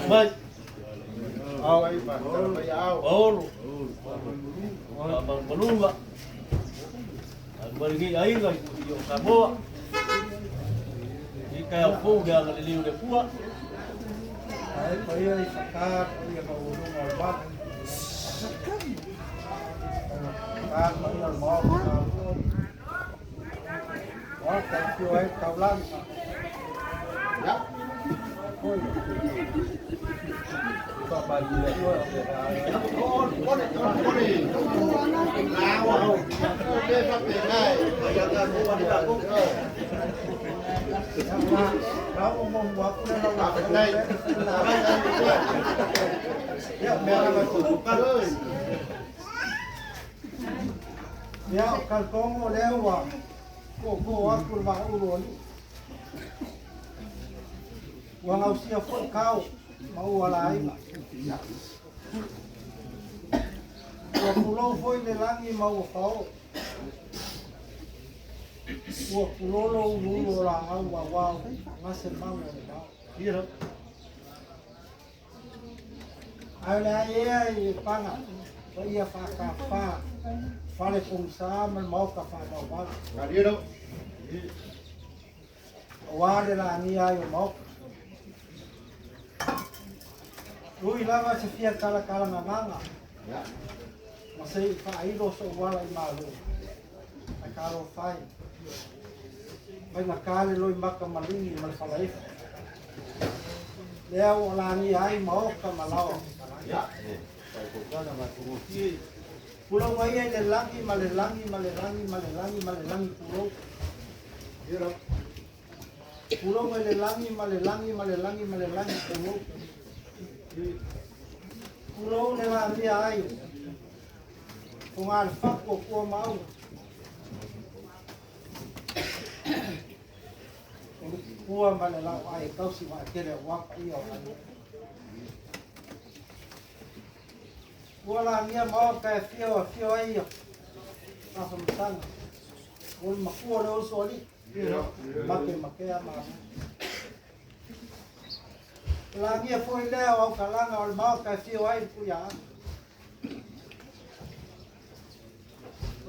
Mai. Paolo. Maluga. Maluga aiga i o Samoa. I ka au fou le aga le leu le pua. Ai paia i whakā, paia maualuga o le malu. Whakā paia o le maota. Maota e whio ai taulagi. Oi. Ia, o talitonu o lea ua tootoo atu le vaaulu o alii. Ua gausia foi kao ma ua laina. Ua pulou foi le lagi ma ua fao. Ua pulolo uluulu o laau auao gase mau o le vao. Ae o le a ea i paga paia faatafa fale pogisa ma le maota faavauvau. Aua le lagia ai o maota. Ui lava se fia talatala gagaga ma se i faailo sou ala i malo. Ae talofa e, faigata le loimata maligi ma le falaifo. Lea ua lagia ai maota ma laoa. Pulou mai ai le lagi ma le lagi ma le lagi ma le lagi ma le lagi pulou. Pulou mai le lagi ma le lagi ma le lagi ma le lagi pulou. Pulou le lagia ai. O ngā le fatu o kua mau. O le pua ma le lau ai tausi wa tele o wapa ia o ai. Ua lagia maota e afio afio ai ia Faamasala. O le makua o le uso alii. Make makea ma. Lagia foi lea o aukalaga o le maota e afio ai le puiaa.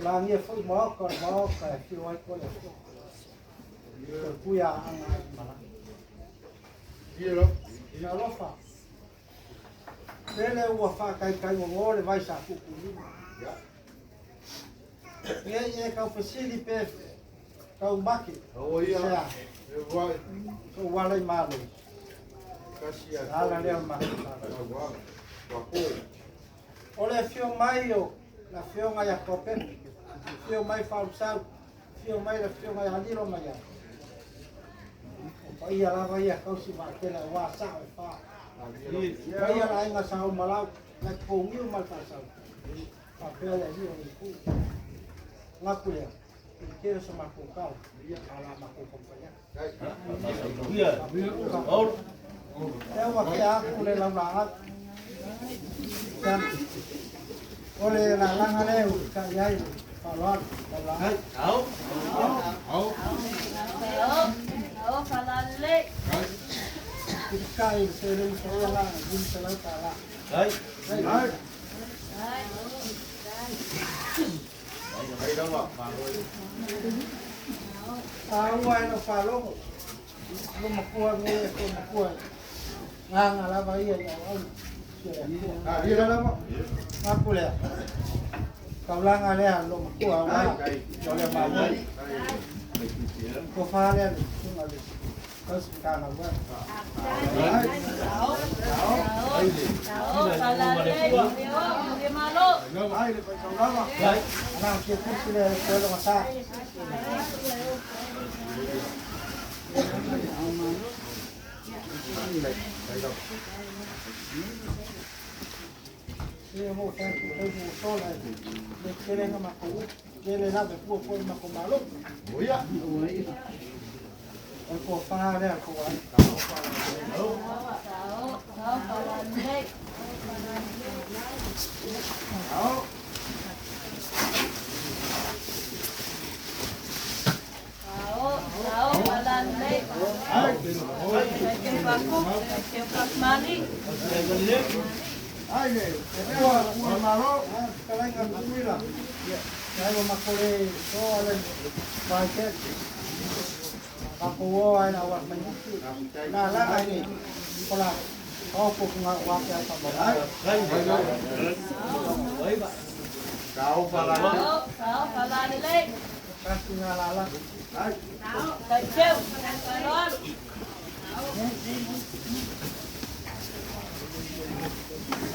Lagia foi maota o le maota e afio ai koe o le puiaaga ai malaga. Alofa. Lele ua faataitaigogo le vai sa tuutuulima. Ia ia kau fesili pe kau make. Sea. So wala i malo. Ala lea o make. O le afio mai o le afioga ia Tuapepe. Afio mai Faalusau. Afio mai le afioga ia Lilo mai ia. O paia lava ia tausi vaatele aua sao e fa. Paia la aiga sa umalau. Na pougiu ma le faasau. Faapea le alii o le itu. Ngaku lea. I le tele o sa matou tala. A o le a matou taumafai atu. Lea ua tea atu le laulaau. O le lalaga lea ua fetai ai le faaaloalo laulaau. Fetai le seleni paia la $500. Taua e lau faalogo, lo makua nei e ko makua nganga lava ia i auauna. Ngaku lea. Taulaga lea lo makua au ai. O lea maua. Ko wha lea le tunga le tausi kāna ua. Ai le pai taulaga. Ana kia kusi le koe lo mata. Ia mo ta ku tau mo sola le kele na mako kele la be pua pua mako malo. O ko wha lea ko ai. Mali. Ai le, ua ua malo, kalaiga tuila. Ia ai o makole so ale vai te. Ka ko o ai na wa mai. Na la ai ni. Kola. O ko nga wa ke pa ba. Ai. Ai ba. Sao pala. Sao pala le. Kasi nga la la. Ai. Sao cheu. Sao.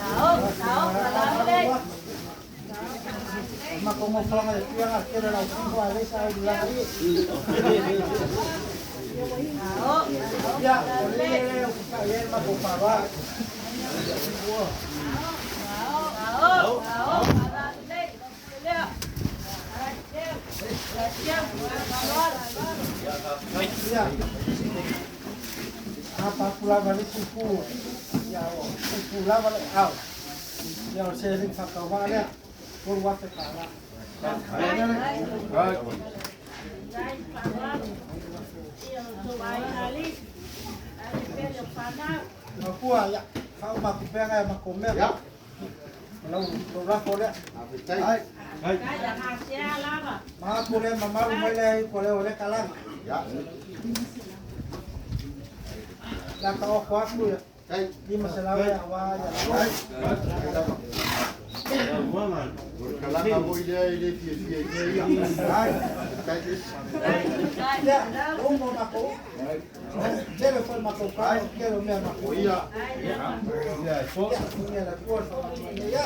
Sao, sao pala le. Ma como flama de pianga quiere la cinco a esa la Sao. Ya, le le ma ko pa ba. Sao, sao pala le. Le. Cheu. Sao. Ya. Apa pula balik kuku. Ya, kuku la balik au. Ya, o se ring fa ka wa le. Por wa fe ka la. Ai. Ma kua ya, fa ma ku penga ma ko me. Ya. Lo lo ra ko le. Ai. Ai. Ma ko le ma malu mai le ko le o le kala. Ya. La ka o ko aku ya. Tai. Lima se la ya wa ya. Ai. Kalanga mo ile ile fia fia ia. Ai. Tai. Ya, umo ma ko. Tele foi ma ko ka, kelo me ma ko. Ia. Ya, fo. Ya, ya la ko ya.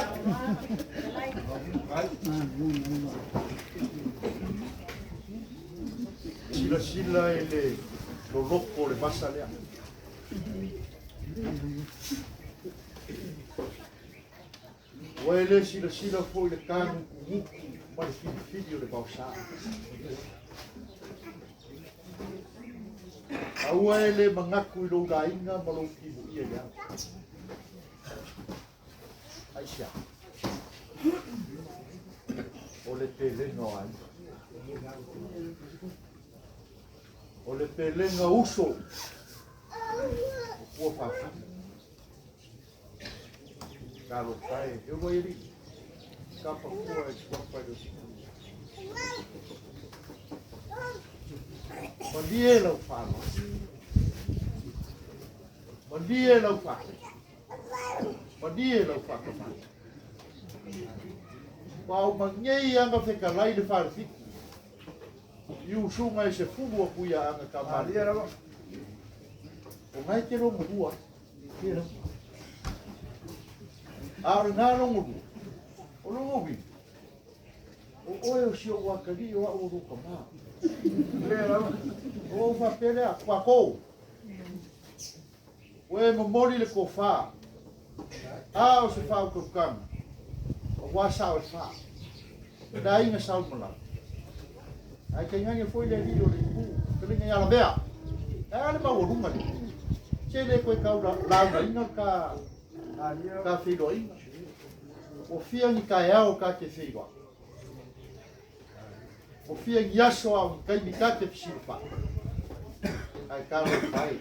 Sila sila ile loloko le vasa lea. Ua e le silasila foʻi le kagukuguku ma le filifili o le vaosa. Aua e le magaku i lou laiga ma lou timuia i le ao. Aisia. O le pelega o aiga. O le pelega uso. O pua faafili. Talo pae, e ua eri. Kapa pua e tuapa i le siku. Malie lau whāno. Malie lau whāno. Malie lau whāno. Wau mangei anga whekalai le wharefiku. I usunga e se fulu a kuia anga ka mali. O ngai te rongo rua. A o ngā rongo rua. O rongo wi. O oe o si o wakari o a o roka mā. O o whapere a kwa kou. O e momori le ko whā. A o se whā o kukanga. O wā sao e whā. Nā inga sao malau. Ai kai ngange foi le li o le ku. Ka linga ia la mea. Ai ale mau o runga le. Se le koe kau launa inga ka whiroa inga. O fia ni ka eao ka te whiroa. O fia ni aso au ni kai ni ka te whisiropa. Ai ka roi pai.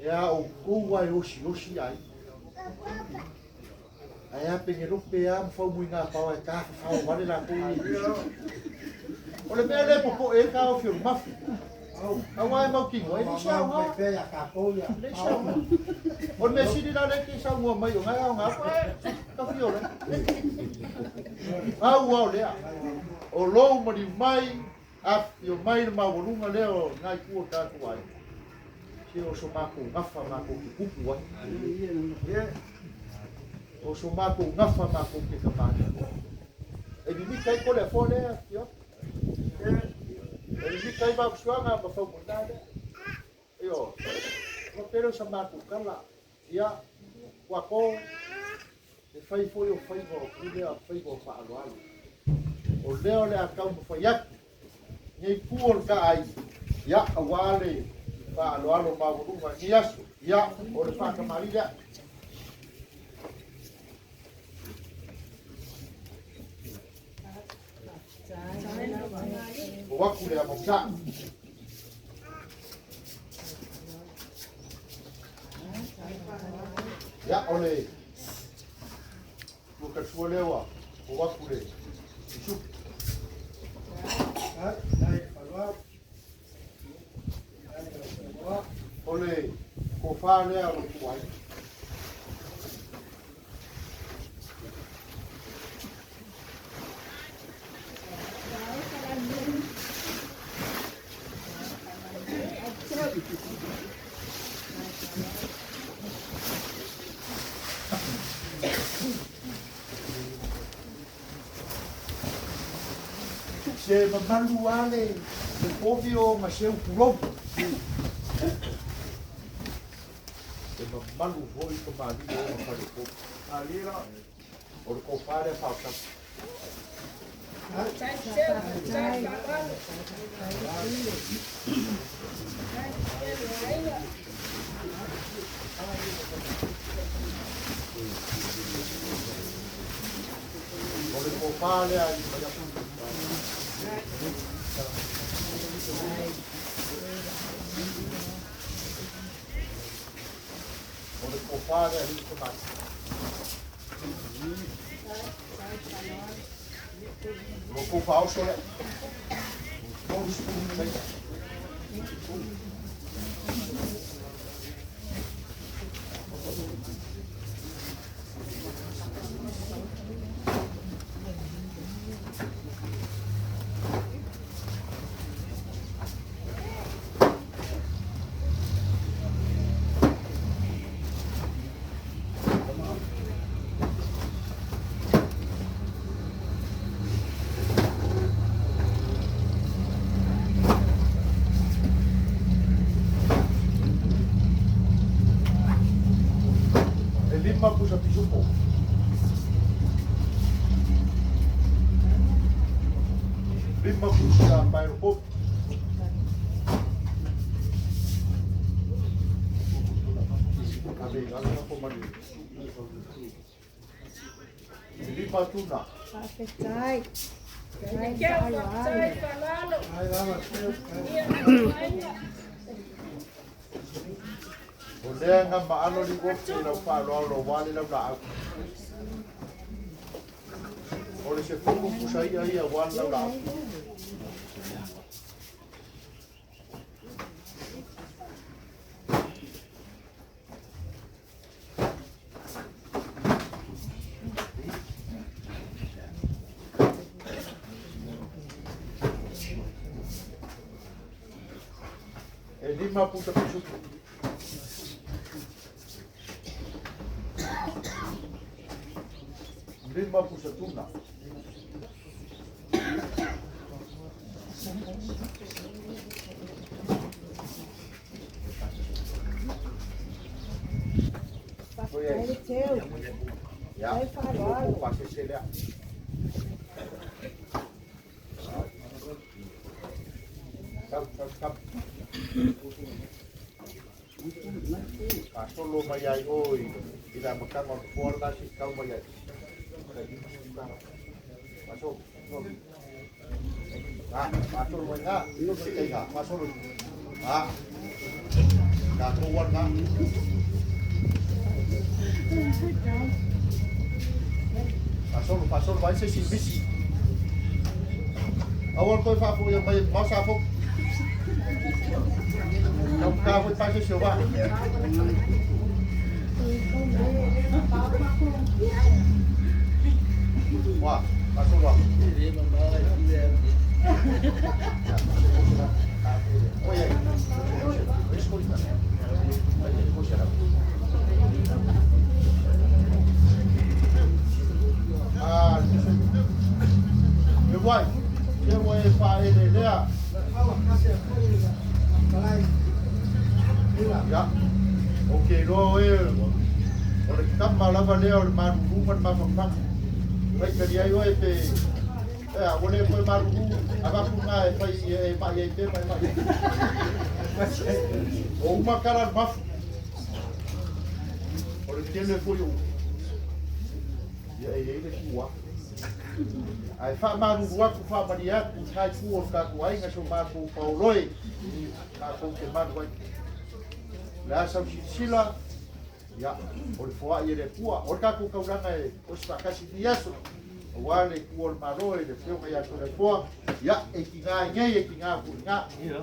E a o koua e osi osi ai. Ai a penge rope a mwhau mui ngā pau ai ka whawhau ware la kou i. O le mea le popo e ka o whioru mafu. Au ai mau kingo, e nisi au ngā. Le sau. O le mea siri la le ke sau mua mai o ngai au ngā koe, ka whiore. Au au lea. O lou mariu mai, a whio mai le mawalunga lea o ngai kua tātou ai. Se o so mākou ngafa mākou ke kupu ai. O so mākou ngafa mākou ke kamani. E mimika i kole afo lea, whio. E mimika i mapusuanga ma whau muna lea. Io, o pero sa mākou kala, ia, kua kō, e whai foi o whaiga o pule a whaiga o whaaloalo. O leo le a kau mawhai atu, ngei pua o le ka ai, ia, a wā le whaaloalo mawalunga ngi aso, ia, o le whakamari lea. O waku le a mausa. Ia, o le ua tatua lea ua ou atu le pisupo. O le tofa lea o le tuai. Se mamalu lava le povi o ma seu pulou. E mamalu foi tamalii o ma falepovi. O le tofa lea faasau. O le tofa lea i mai atu. O le tofa lea i tamalii. O kou faaoso lea. 30 saina. E 5 pusa pisupo. 5 pusa paeropopi. Ave i lalo na po mani. E 5 tuna. Faafetai. Ai lava seu. O lea nga maalo li ofi i lau faaaloalo ua le lau laau. O le 10 pusa ia ia ua le lau laau. E 5 pusa pisupo. 5 pusa tuna. Faafetai le teu. Ia, o pasese lea. Tau, tau, tau. Fasolo mai ai oi i la amataga o le nofoa lena se'i tau mai ai. Fasolo. Ah, fasolo mai na. Teiga, fasolo. Ah. Tatou ala na. Fasolo, fasolo vai se isi misi. Aua le toe faafoia mai e mamao sa fotu. Taugata foi pasese o vaa. Ua, fasolo a. Oi ai. Ah, e uai, se ua e faaele lea. Ia, ou te iloa oe o le tama lava lea o le malulu ma le mafafaga. Faitali ai oe pe ea, ua le toe malulu, avatu na e fai e mai ai pe ma e mai ai. O uma tala le mafu. O le tele foi o ia e i ai le tua. Ae faamalulu atu, faamalie atu i lena itu o le tatou aiga si o matou paoloe, tatou te malu ai. O le a sau silasila, Ia, o le foai e le Atua. O le tatou taulaga e osi faatasi i lenei aso, aua le Itu o le Malo i le Afioga ia Toleafoa, ia, e tiga ai nei, e tiga foi i ina.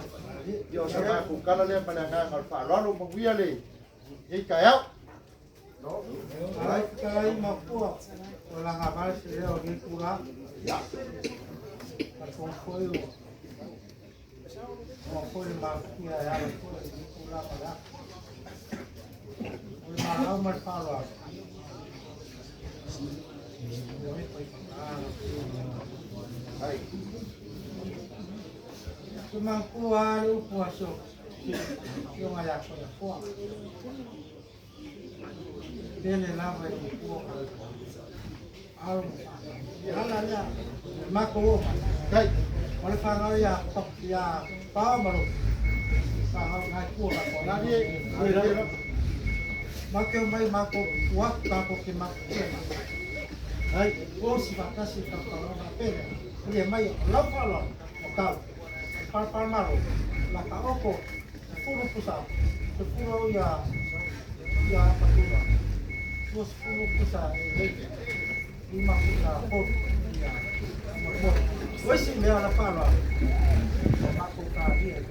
Ia, o sa matou tala lea ma le agaga o le faaaloalo, manuia lenei taeao. Alai fetalai ma pua o laga vale se leo o lenei itula. Talitonu foi ua maua foi le mafatia e ala foi i lenei tulaga o le aso. O le valaau ma le faaaloalo, ioe faigata lau Afioga. Ou te manatua lava le upu a si afioga ia Toleafoa. Pele lava i matua ma alo ma fanau. O le ala lea, o le matou oo mai. O le fanau ia Pao ma Lotu, fanau i ina i tua o matou aiga. Matou te omai matou tu atu tatou te matutua matou. Osi faatasi le tautalaga pele. Malie maia, o lau faaaloalo, o tau. Palapalamalo, o le a taoto 10 pusa, 10 ia ia apatula, 20 pusa e 5 pusa povi ia molemole. O isi mea o lau faaaloalo, ua matou talia i